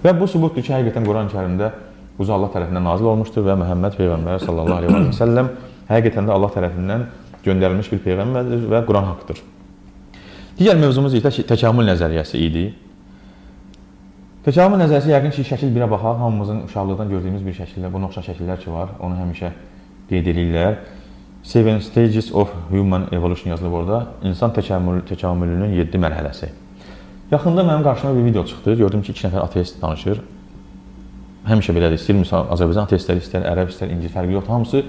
Və bu sübutdur ki, həqiqətən Quran-Kərimdə Uca Allah tərəfindən nazil olmuşdur və Məhəmməd peyğəmbər sallallahu əleyhi və səlləm həqiqətən də Allah tərəfindən göndərilmiş bir peyğəmbərdir və Quran haqqdır. Digər mövzumuz isə təkamül nəzəriyyəsi idi. Təkamül nəzəriyyəsi yəqin ki, şəkil 1-ə baxaq, hamımızın uşaqlıqdan gördüyümüz bir şəkildə, buna oxşar şəkillər ki var, onu həmişə qeyd edirlər. Seven Stages of Human Evolution yazılıb orada. İnsan təkamülünün 7 mərhələsi. Yaxında mənim qarşıma bir video çıxdı. Gördüm ki, 2 nəfər ateist danışır. Həmişə belədir. İstəyir misal Azərbaycan ateistləri, istər ərəb, istər ingilis, fərqi yoxdur. Hamısı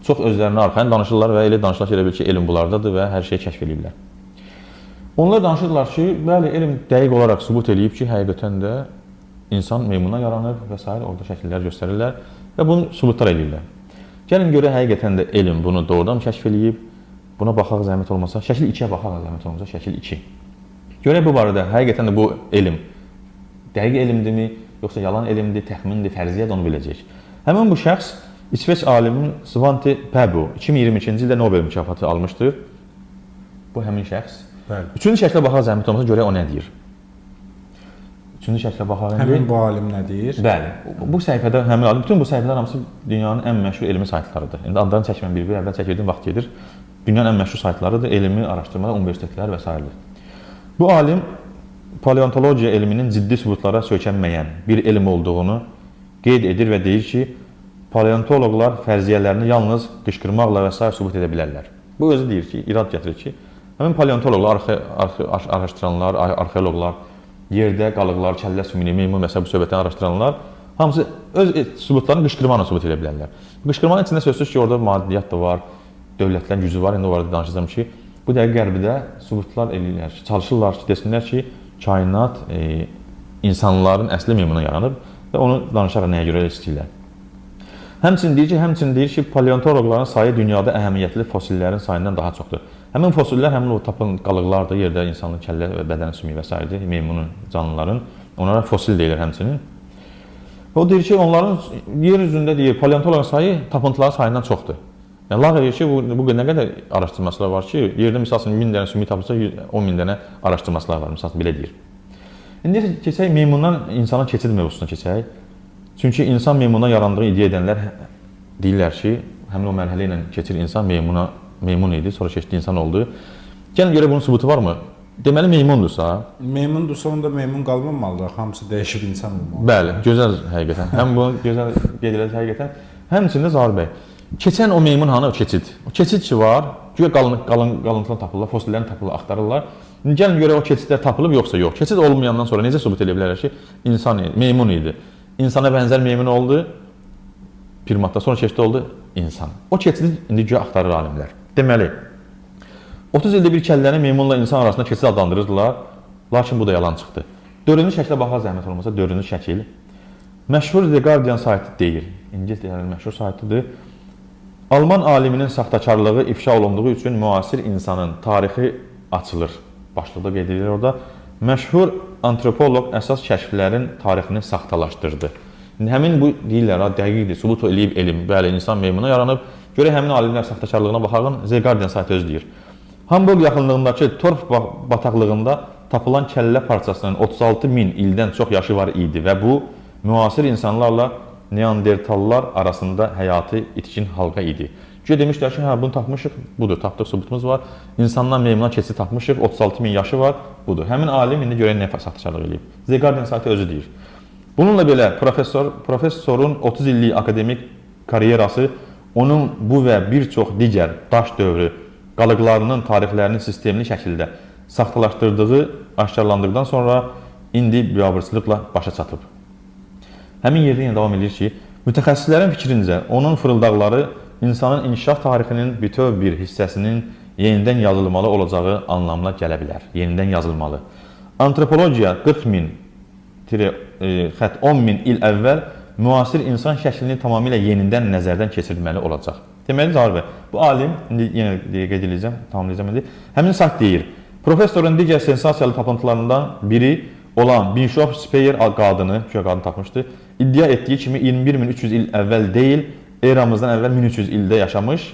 çox özlərinə arxayın danışırlar və elə danışırlar ki, elə bil ki, elm bunlardadır və hər şeyi kəşf eləyiblər. Onlar danışırlar ki, bəli, elm dəqiq olaraq sübut eləyib ki, həqiqətən də insan meymuna yaranıb və s. orada şəkillər göstərirlər və bunu sübutlar eləyirlər. Gəlin görək həqiqətən də elm bunu doğrudan kəşf eləyib. Buna baxaq zəhmət olmasa. Şəkil 2-yə baxaq zəhmət olmasa, şəkil 2. Görək bu barədə həqiqətən də bu elm dəqiq elmdirmi, yoxsa yalan elmdir, təxmindir, fərziyyədir, onu biləcəyik. Həmin bu şəxs İsveç aliminin Svante Pääbo 2022-ci ildə Nobel mükafatı almışdır. Bu həmin şəxs. Bəli. Üçüncü şəklə baxaq zəhmət olmasa görək o nə deyir. Üçüncü şəklə baxaq indi. Həmin bu alim nə deyir? Bəli. Bu səhifədə həmin alim, bütün bu səhifələr hamısı dünyanın ən məşhur elmi saytlarıdır. İndi adlarını çəkməm bir-bir, əvvəl çəkirdim, vaxt gedir. Dünyanın ən məşhur saytlarıdır, elmi araşdırmalar, universitetlər və s. Bu alim paleontologiya elminin ciddi sübutlara söykənməyən bir elm olduğunu qeyd edir və deyir ki, paleontoloqlar fərziyyələrini yalnız qışqırmaqla və s. sübut edə bilərlər. Bu özü deyir ki, irad gətirir ki, həmin paleontoloqlar, araşdıranlar, arxeoloqlar, yerdə qalıqlar, kəllə sümüyü, meymun məsəl bu söhbətləri araşdıranlar hamısı öz sübutlarını qışqırmaqla sübut edə bilərlər. Qışqırmanın içində sözsüz ki, orada maddiyyat da var, dövlətlərin gücü var. İndi o arada danışacağam ki, bu dəqiqə qərbdə sübutlar eləyirlər ki, çalışırlar ki, desinlər ki, kainat insanların əsli meymuna yaranıb və onu danışaraq nəyə görə istəyirlər. Həmçinin deyir ki, paleontoloqların sayı dünyada əhəmiyyətli fosillərin sayından daha çoxdur. Həmin fosillər həmin o tapın qalıqlardır, yerdə insanın kəllə və bədən sümüyü və s. meymunun, canlıların. Onlara fosil deyirlər həmçinin. Və o deyir ki, onların yer üzündə deyir, paleontoloqların sayı tapıntıların sayından çoxdur. Yəni lağ eləyir ki, bu nə qədər araşdırmaçılar var ki, yerdə misal üçün 1000 dənə sümük tapılsa 10 min dənə araşdırmaçılar var, misal üçün belə deyir. İndi keçək meymundan insana keçid mövzusuna keçək. Çünki insan meymundan yarandığı iddia edənlər deyirlər ki, həmin o mərhələ ilə keçir insan meymuna, meymun idi, sonra keçdi insan oldu. Gəlin görək bunun sübutu varmı? Deməli meymundursa, Meymundursa onda meymun qalmamalıdır, hamısı dəyişib insan olmalıdır. Bəli, gözəl həqiqətən. Həm bunu gözəl qeyd elədi həqiqətən. Həmçinin də Zahir bəy, keçən o meymun hanı o keçid. O keçid ki var, güya qalın qalın qalıntılar tapırlar, fosillərini tapırlar, axtarırlar. İndi gəlin görək o keçidlər tapılıb yoxsa yox. Keçid olmayandan sonra necə sübut edə bilərlər ki, insan idi, meymun idi. İnsana bənzər meymun oldu. Primatda sonra keçid oldu insan. O keçidi indi güya axtarır alimlər. Deməli, 30 ildə bir kəlləni meymunla insan arasında keçid adlandırırdılar. Lakin bu da yalan çıxdı. Dördüncü şəklə baxaq zəhmət olmasa, dördüncü şəkil. Məşhur The Guardian saytı deyir. İngiltərənin məşhur saytıdır. Alman aliminin saxtakarlığı ifşa olunduğu üçün müasir insanın tarixi açılır. Başlıqda qeyd edilir orada. Məşhur antropoloq əsas kəşflərin tarixini saxtalaşdırdı. İndi həmin bu deyirlər, ha, dəqiqdir, sübut eləyib elm. Bəli, insan meymuna yaranıb. Görək həmin alimlər saxtakarlığına baxağın. The Guardian saytı özü deyir. Hamburq yaxınlığındakı torf bataqlığında tapılan kəllə parçasının 36 min ildən çox yaşı var idi və bu müasir insanlarla neandertallar arasında həyati itkin halqa idi. Güya demişlər ki, hə bunu tapmışıq, budur, tapdıq, sübutumuz var. İnsandan meymuna keçid tapmışıq, 36 min yaşı var, budur. Həmin alim indi görək nə saxtakarlıq eləyib. The Guardian saytı özü deyir. Bununla belə professorun 30 illik akademik karyerası onun bu və bir çox digər daş dövrü qalıqlarının tarixlərini sistemli şəkildə saxtalaşdırdığı aşkarlandıqdan sonra indi biabırçılıqla başa çatıb. Həmin yerdə yenə davam edir ki, mütəxəssislərin fikrincə onun fırıldaqları insanın inkişaf tarixinin bütöv bir hissəsinin yenidən yazılmalı olacağı anlamına gələ bilər. Yenidən yazılmalı. Antropologiya 40 min xətt 10 min il əvvəl müasir insan şəklini tamamilə yenidən nəzərdən keçirməli olacaq. Deməli, Zahir bəy, bu alim, indi yenə qeyd edəcəm, tamamlayacağım indi. Həmin sayt deyir, professorun digər sensasiyalı tapıntılarından biri olan Bishop Speyer qadını, güya qadın tapmışdı, iddia etdiyi kimi 21300 il əvvəl deyil, eramızdan əvvəl 1300 ildə yaşamış.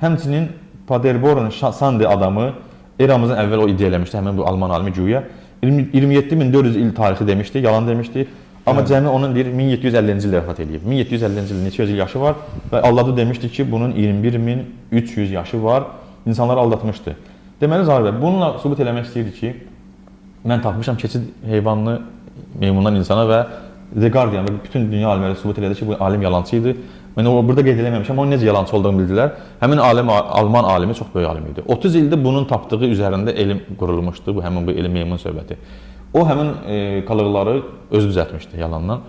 Həmçinin Paderborn Sandi adamı eramızdan əvvəl o iddia eləmişdi, həmin bu alman alimi güya. 27400 il tarixi demişdi, yalan demişdi. Amma cəmi onun deyir 1750-ci ildə vəfat eləyib. 1750-ci ildə neçə yüz il yaşı var və Alladı demişdi ki, bunun 21300 yaşı var. İnsanları aldatmışdı. Deməli Zahir bəy, bununla sübut eləmək istəyirdi ki, mən tapmışam keçid heyvanını meymundan insana və The Guardian və bütün dünya alimləri sübut elədi ki, bu alim yalançı idi. Mən o burada qeyd eləməmişəm, onun necə yalançı olduğunu bildilər. Həmin alim Alman alimi çox böyük alim idi. 30 ildir bunun tapdığı üzərində elm qurulmuşdu. Bu həmin bu elm meymun söhbəti. O həmin qalıqları özü düzəltmişdi yalandan.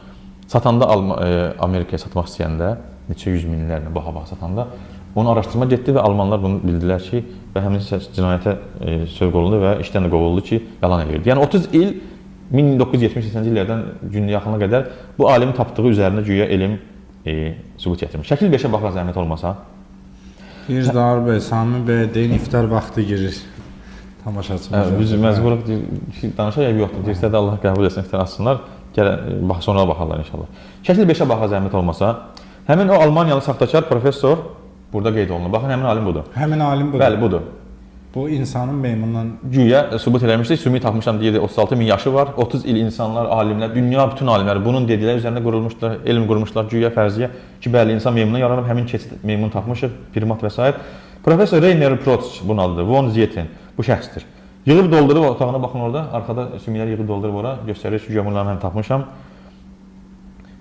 Satanda Amerikaya satmaq istəyəndə neçə yüz minlərlə baha-baha satanda onu araşdırma getdi və almanlar bunu bildilər ki, və həmin cinayətə sövq olundu və işdən də qovuldu ki, yalan eləyirdi. Yəni 30 il 1970-ci illərdən gün yaxına qədər bu alimin tapdığı üzərində güya elm sübut gətirmiş. Şəkil 5-ə baxaq zəhmət olmasa. Deyir Zahir bəy, Sami bəy deyin iftar vaxtı girir. Tamaşaçımız. Biz məcburuq danışaq, eybi yoxdur. Girsə də Allah qəbul etsin, iftar açsınlar. Gələn bax sonra baxarlar inşallah. Şəkil 5-ə baxaq zəhmət olmasa. Həmin o Almaniyalı saxtakar professor burada qeyd olunur. Baxın həmin alim budur. Həmin alim budur. Bəli, budur. Bu insanın meymundan güya sübut eləmişdi. Sümük tapmışam deyirdi 36 min yaşı var. 30 il insanlar, alimlər, dünya bütün alimləri bunun dedikləri üzərində qurulmuşdular, elm qurmuşlar, güya fərziyyə ki, bəli, insan meymuna yaranıb, həmin keçid meymun tapmışıq, primat və s. Professor Reiner Protz bunun adıdır. Von Zieten bu şəxsdir. Yığıb doldurub otağına baxın orada, arxada sümükləri yığıb doldurub ora, göstərir ki, güya bunları mən tapmışam.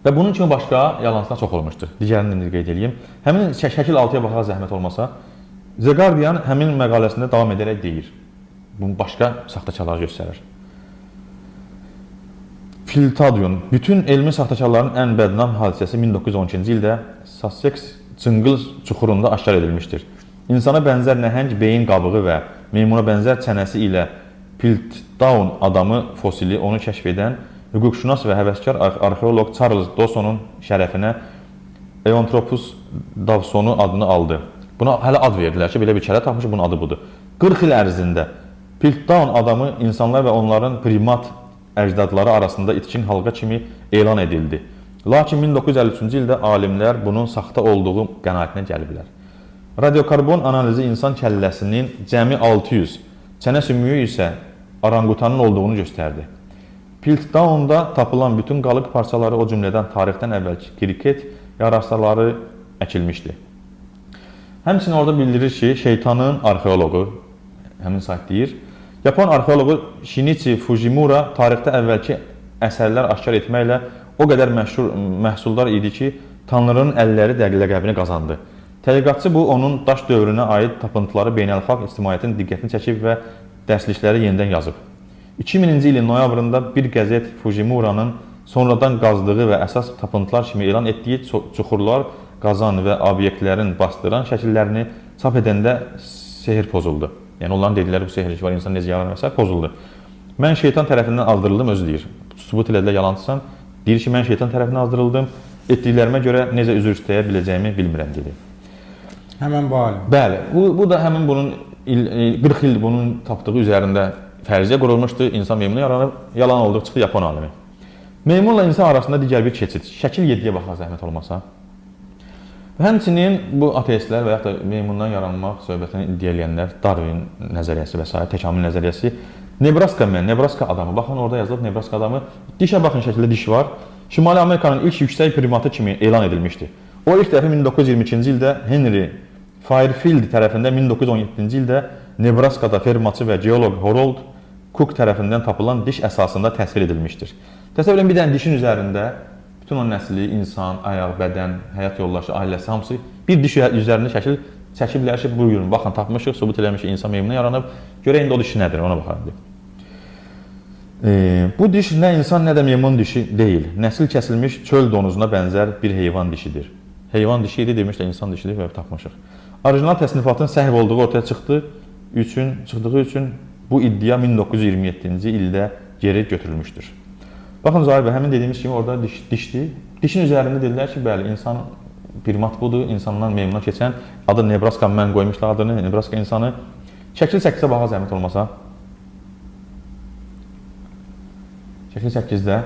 Və bunun kimi başqa yalancılar çox olmuşdur. Digərini də qeyd eləyim. Həmin şəkil 6-ya baxaq zəhmət olmasa. The Guardian həmin məqaləsində davam edərək deyir. Bunu başqa saxtakarları göstərir. Piltadion. Bütün elmi saxtakarların ən bədnam hadisəsi 1912-ci ildə Sussex cınqıl çuxurunda aşkar edilmişdir. İnsana bənzər nəhəng beyin qabığı və meymuna bənzər çənəsi ilə Piltdown adamı fosili onu kəşf edən hüquqşünas və həvəskar arxeoloq Charles Dawsonun şərəfinə Eoanthropus dawsonu adını aldı. Buna hələ ad verdilər ki, belə bir kərə tapmış, bunun adı budur. 40 il ərzində Piltdown adamı insanlar və onların primat əcdadları arasında itkin halqa kimi elan edildi. Lakin 1953-cü ildə alimlər bunun saxta olduğu qənaətinə gəliblər. Radiokarbon analizi insan kəlləsinin cəmi 600, çənə sümüyü isə orangutanın olduğunu göstərdi. Piltdownda tapılan bütün qalıq parçaları, o cümlədən tarixdən əvvəlki kriket yarasaları əkilmişdi. Həmçinin orada bildirir ki, şeytanın arxeoloqu, həmin sayt deyir, Yapon arxeoloqu Shinichi Fujimura tarixdə əvvəlki əsərlər aşkar etməklə o qədər məşhur məhsuldar idi ki, Tanrının əlləri ləqəbini qazandı. Tədqiqatçı bu, onun daş dövrünə aid tapıntıları beynəlxalq ictimaiyyətin diqqətini çəkib və dərslikləri yenidən yazıb. 2000-ci ilin noyabrında bir qəzet Fujimuranın sonradan qazdığı və əsas tapıntılar kimi elan etdiyi çuxurlar, qazan və obyektlərin basdıran şəkillərini çap edəndə sehr pozuldu. Yəni onların dedikləri bu sehir ki var, insan necə yaranır və s. pozuldu. Mən şeytan tərəfindən azdırıldım, özü deyir. Sübut elədilər yalancısan. Deyir ki, mən şeytan tərəfindən azdırıldım. Etdiklərimə görə necə üzr istəyə biləcəyimi bilmirəm, dedi. Həmin bu alim. Bəli, bu da həmin bunun 40 il bunun tapdığı üzərində fərziyyə qurulmuşdu. İnsan meymunu yaranıb, yalan oldu, çıxdı Yapon alimi. Meymunla insan arasında digər bir keçid. Şəkil 7-yə baxaq zəhmət olmasa. Və həmçinin bu ateistlər və yaxud da meymundan yaranmaq söhbətini iddia eləyənlər, Darwin nəzəriyyəsi və s. təkamül nəzəriyyəsi, Nebraska man, Nebraska adamı. Baxın orada yazılıb Nebraska adamı. Dişə baxın, şəkildə diş var. Şimali Amerikanın ilk yüksək primatı kimi elan edilmişdi. O ilk dəfə 1922-ci ildə Henry Fairfield tərəfindən 1917-ci ildə Nebraskada fermaçı və geoloq Harold Cook tərəfindən tapılan diş əsasında təsvir edilmişdir. Təsəvvür edin, bir dənə dişin üzərində bütün o nəsli, insan, ayaq, bədən, həyat yoldaşı, ailəsi hamısı bir diş üzərində şəkil çəkiblər ki, buyurun, baxın, tapmışıq, sübut eləmişik, insan meymuna yaranıb. Görək indi o diş nədir, ona baxaq indi. Bu diş nə insan, nə də meymun dişi deyil. Nəsil kəsilmiş çöl donuzuna bənzər bir heyvan dişidir. Heyvan dişi idi, demişlər, insan dişidir və tapmışıq. Orijinal təsnifatın səhv olduğu ortaya çıxdığı üçün bu iddia 1927-ci ildə geri götürülmüşdür. Baxın Zahir bəy, həmin dediyimiz kimi orada dişdir. Dişin üzərində dedilər ki, bəli, insan primat budur, insandan meymuna keçən, adı Nebraska mən qoymuşlar adını, Nebraska insanı. Şəkil 8-ə baxaq zəhmət olmasa. Şəkil 8-də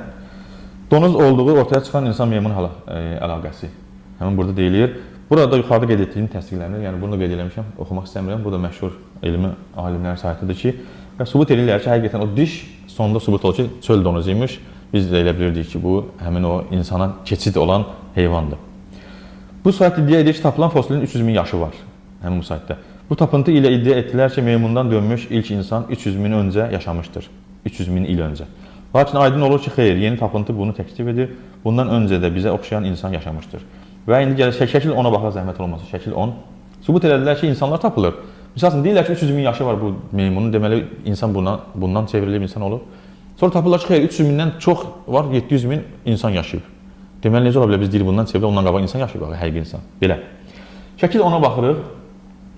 donuz olduğu ortaya çıxan insan meymun əlaqəsi. Həmin burada deyilir. Burada yuxarıda qeyd etdiyim təsdiqlənir. Yəni bunu qeyd eləmişəm, oxumaq istəmirəm. Bu da məşhur elmi alimlərin saytıdır ki, və sübut edirlər ki, həqiqətən o diş sonda sübut olur ki, çöl donuzu imiş. Biz də elə bilirdik ki, bu həmin o insana keçid olan heyvandır. Bu sayt iddia edir ki, tapılan fosilin 300 min yaşı var həmin bu saytda. Bu tapıntı ilə iddia etdilər ki, meymundan dönmüş ilk insan 300 min öncə yaşamışdır. 300 min il öncə. Lakin aydın olur ki, xeyr, yeni tapıntı bunu təkzib edir. Bundan öncə də bizə oxşayan insan yaşamışdır. Və indi gəlir şəkil 10-a baxaq, zəhmət olmasa, şəkil 10. Sübut elədilər ki, insanlar tapılır. Misal üçün deyirlər ki, 300 min yaşı var bu meymunun, deməli insan bundan çevrilib insan olub. Sonra tapırlar ki, xeyr, 300 mindən çox var, 700 min insan yaşayıb. Deməli necə ola bilər biz deyirik bundan çevrilib, ondan qabaq insan yaşayıb, həqiqi insan. Belə. Şəkil 10-a baxırıq.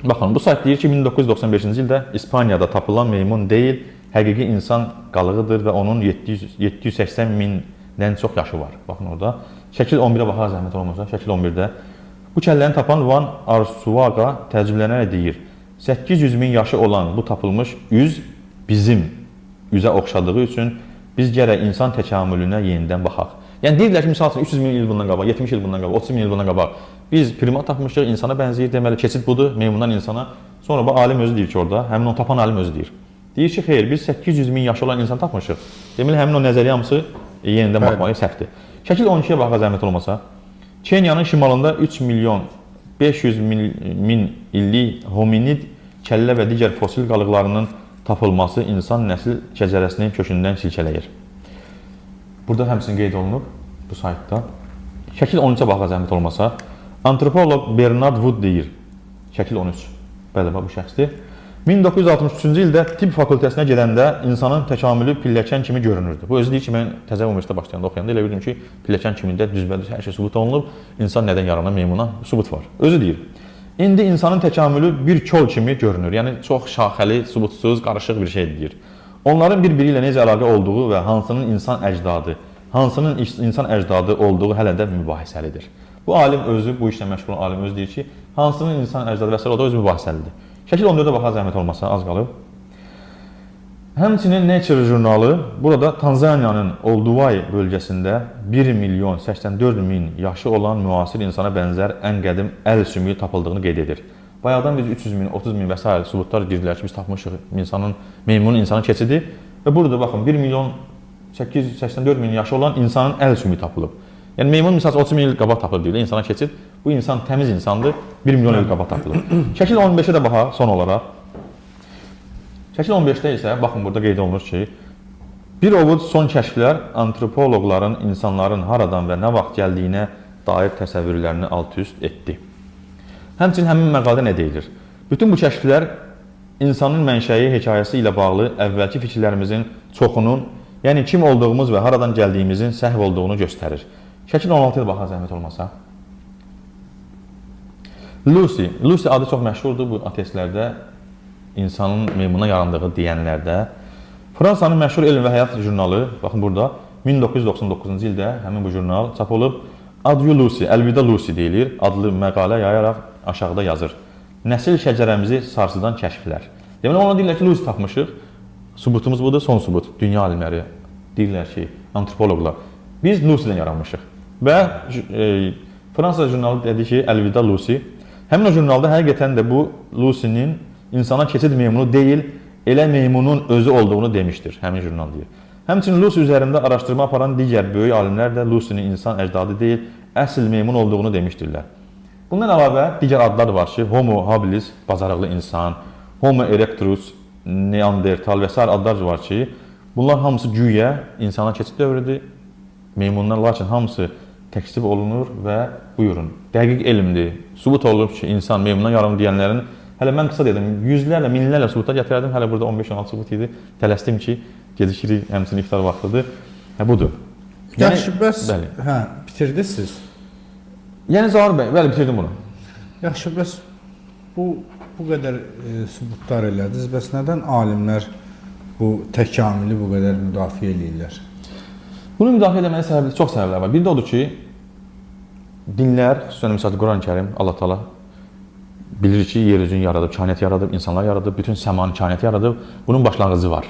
Baxın, bu sayt deyir ki, 1995-ci ildə İspaniyada tapılan meymun deyil, həqiqi insan qalığıdır və onun 780 mindən çox yaşı var. Baxın orada. Şəkil 11-ə baxaq, zəhmət olmasa. Şəkil 11-də. Bu kəlləni tapan Van Arsuaga təəccüblənərək deyir, 800 min yaşı olan bu tapılmış üz bizim üzə oxşadığı üçün biz gərək insan təkamülünə yenidən baxaq. Yəni deyirlər ki, misal üçün 300 min il bundan qabaq, 70 il bundan qabaq, 30 min il bundan qabaq biz primat tapmışıq, insana bənzəyir, deməli keçid budur, meymundan insana. Sonra bu alim özü deyir ki, orada, həmin o tapan alim özü deyir. Deyir ki, xeyr, biz 800 min yaşı olan insan tapmışıq. Deməli həmin o nəzəriyyə hamısı yenidən baxmalı səhvdir. Şəkil 12-yə baxaq, zəhmət olmasa. Keniyanın şimalında 3 milyon 500 min illik hominid kəllə və digər fosil qalıqlarının tapılması insan nəsil şəcərəsinin kökündən silkələyir. Burada həmçinin qeyd olunub bu saytda. Şəkil 13-ə baxaq, zəhmət olmasa. Antropoloq Bernard Wood deyir. Şəkil 13. Bəli, bu şəxsdir. 1963-cü ildə tibb fakültəsinə gedəndə insanın təkamülü pilləkən kimi görünürdü. Bu özü deyir ki, mən təzə universitetə başlayanda oxuyanda elə bildim ki, pilləkən kimi də düzbəndüz hər şey sübut olunub. İnsan nədən yaranır, meymuna sübut var. Özü deyir. İndi insanın təkamülü bir kol kimi görünür. Yəni çox şaxəli, sübutsuz, qarışıq bir şey deyir. Onların bir-biri ilə necə əlaqə olduğu və hansının insan əcdadı, hansının insan əcdadı olduğu hələ də mübahisəlidir. Bu alim özü, bu işlə məşğul olan alim özü deyir ki, hansının insan əcdadı və s. o da özü mübahisəlidir. Şəkil 14-ə baxaq, zəhmət olmasa, az qalıb. Həmçinin Nature jurnalı burada Tanzaniyanın Olduvai bölgəsində 1 milyon 84 min yaşı olan müasir insana bənzər ən qədim əl sümüyü tapıldığını qeyd edir. Bayaqdan biz 300 min, 30 min və s. sübutlar girdilər ki, biz tapmışıq insanın, meymunun insana keçidi və burada baxın 1 milyon 884 min yaşı olan insanın əl sümüyü tapılıb. Yəni meymun misal 30 min il qabaq tapılıb deyirlər, insana keçid. Bu insan təmiz insandır, 1 milyon il qabaq tapılıb. Şəkil 15-ə də baxaq son olaraq. Şəkil 15-də isə baxın burada qeyd olunur ki, bir ovuc son kəşflər antropoloqların insanların haradan və nə vaxt gəldiyinə dair təsəvvürlərini alt-üst etdi. Həmçinin həmin məqalədə nə deyilir? Bütün bu kəşflər insanın mənşəyi hekayəsi ilə bağlı əvvəlki fikirlərimizin çoxunun, yəni kim olduğumuz və haradan gəldiyimizin səhv olduğunu göstərir. Şəkil 16-ya baxaq, zəhmət olmasa. Lucy. Lucy adı çox məşhurdur bu ateistlərdə, insanın meymuna yarandığı deyənlərdə. Fransanın məşhur elm və həyat jurnalı, baxın burada 1999-cu ildə həmin bu jurnal çap olub. Adieu Lucy, əlvida Lucy deyilir, adlı məqalə yayaraq aşağıda yazır. Nəsil şəcərəmizi sarsıdan kəşflər. Deməli, ona deyirlər ki, Lucy tapmışıq. Sübutumuz budur, son sübut. Dünya alimləri deyirlər ki, antropoloqlar. Biz Lucy-dən yaranmışıq. Və Fransa jurnalı dedi ki, əlvida Lucy. Həmin o jurnalda həqiqətən də bu Lucy-nin insana keçid meymunu deyil, elə meymunun özü olduğunu demişdir. Həmin jurnal deyir. Həmçinin Lucy üzərində araşdırma aparan digər böyük alimlər də Lucy-nin insan əcdadı deyil, əsl meymun olduğunu demişdirlər. Bundan əlavə digər adlar var ki, Homo habilis, bacarıqlı insan, Homo erectus, Neandertal və sair adlar var ki, bunlar hamısı güya insana keçid dövrüdür. Meymunlar lakin hamısı təkzib olunur və buyurun, dəqiq elmdir. Sübut olunub ki, insan meymundan yaranıb deyənlərin, hələ mən qısa dedim, yüzlərlə, minlərlə sübutlar gətirərdim. Hələ burada 15-16 sübut idi. Tələsdim ki, gecikirik, həmçinin iftar vaxtıdır. Hə, budur. Yəni, yaxşı, bəs bəli. Hə, bitirdiniz siz? Yəni Zaur bəy, bəli, bitirdim bunu. Yaxşı, bəs bu qədər sübutlar elədiniz. Bəs nədən alimlər bu təkamülü bu qədər müdafiə eləyirlər? Bunu müdafiə etməyə səbəbi çox səbəblər var. Bir də odur ki, dinlər, xüsusən məsələn Quran-Kərim, Allah Taala bilir ki, yer üzünü yaradıb, kainatı yaradıb, insanlar yaradıb, bütün səmanı, kainatı yaradıb. Bunun başlanğıcı var.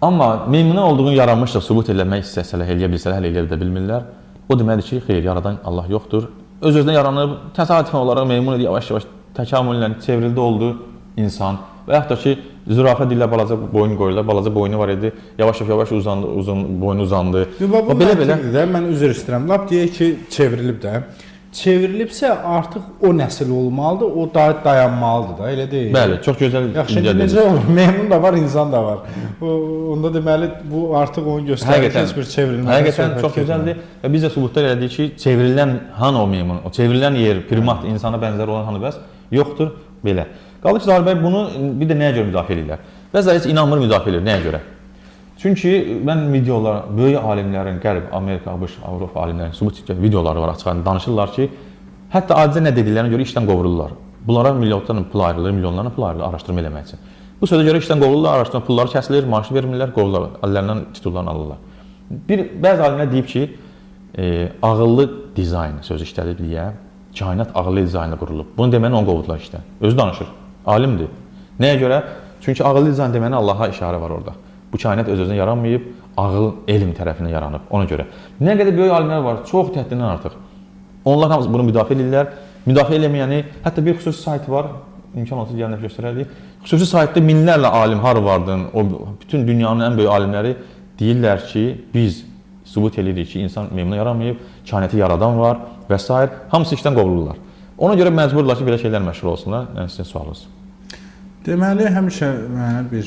Amma meymuna olduğunu yaranmışsa sübut eləmək istəsələr, eləyə bilsələr, hələ eləyə də bilmirlər. O deməkdir ki, xeyr, yaradan Allah yoxdur. Öz-özünə yaranıb, təsadüfən olaraq meymun idi, yavaş-yavaş təkamüllə çevrildi oldu insan. Və yaxud da ki, zürafə deyirlər balaca boyun qoyurlar, balaca boynu var idi. Yavaş-yavaş uzandı, uzun boynu uzandı. Yox, bu belə-belə də mən üzr istəyirəm. Lap deyək ki, çevrilib də. Çevrilibsə artıq o nəsil olmalıdır, o da dayanmalıdır da, elə deyil. Bəli, çox gözəl. Yaxşı, indi necə olur? Meymun da var, insan da var. Onda deməli bu artıq onu göstərir ki, heç bir çevrilmədən həqiqətən çox gözəldir və biz də sübutlar elədik ki, çevrilən hanı o meymun, o çevrilən yer, primat, insana bənzər olan hanı bəs yoxdur belə. Qalır ki, Zahir bəy bunu bir də nəyə görə müdafiə eləyirlər? Bəziləri heç inanmır, müdafiə eləyir. Nəyə görə? Çünki mən videolar, böyük alimlərin, Qərb, Amerika, ABŞ, Avropa alimlərinin sübut videoları var açıq, danışırlar ki, hətta adicə nə dediklərinə görə işdən qovururlar. Bunlara milyonlarla pul ayrılır, milyonlarla pul ayrılır araşdırma eləmək üçün. Bu sözə görə işdən qovururlar, araşdırma pulları kəsilir, maaşı vermirlər, qovurlar, əllərindən titullarını alırlar. Bəzi alimlər deyib ki, ağıllı dizayn sözü işlədib deyə, kainat ağıllı dizaynla qurulub. Bunu deməni onu qovdular işdən. Özü danışır, alimdir. Nəyə görə? Çünki ağıllı dizayn deməni Allaha işarə var orada. Bu kainat öz-özünə yaranmayıb, ağıl elm tərəfindən yaranıb. Ona görə. Nə qədər böyük alimlər var, çox həddindən artıq. Onlar hamısı bunu müdafiə edirlər. Müdafiə eləməyəni, hətta bir xüsusi sayt var, imkan olsa gələnə göstərərdik. Xüsusi saytda minlərlə alim Harvardın, o bütün dünyanın ən böyük alimləri deyirlər ki, biz sübut edirik ki, insan meymuna yaranmayıb, kainatı yaradan var və s. Hamısı işdən qovulurlar. Ona görə məcburdular ki, belə şeylər məşhur olsunlar. Yəni sizin sualınız. Deməli, həmişə mənə bir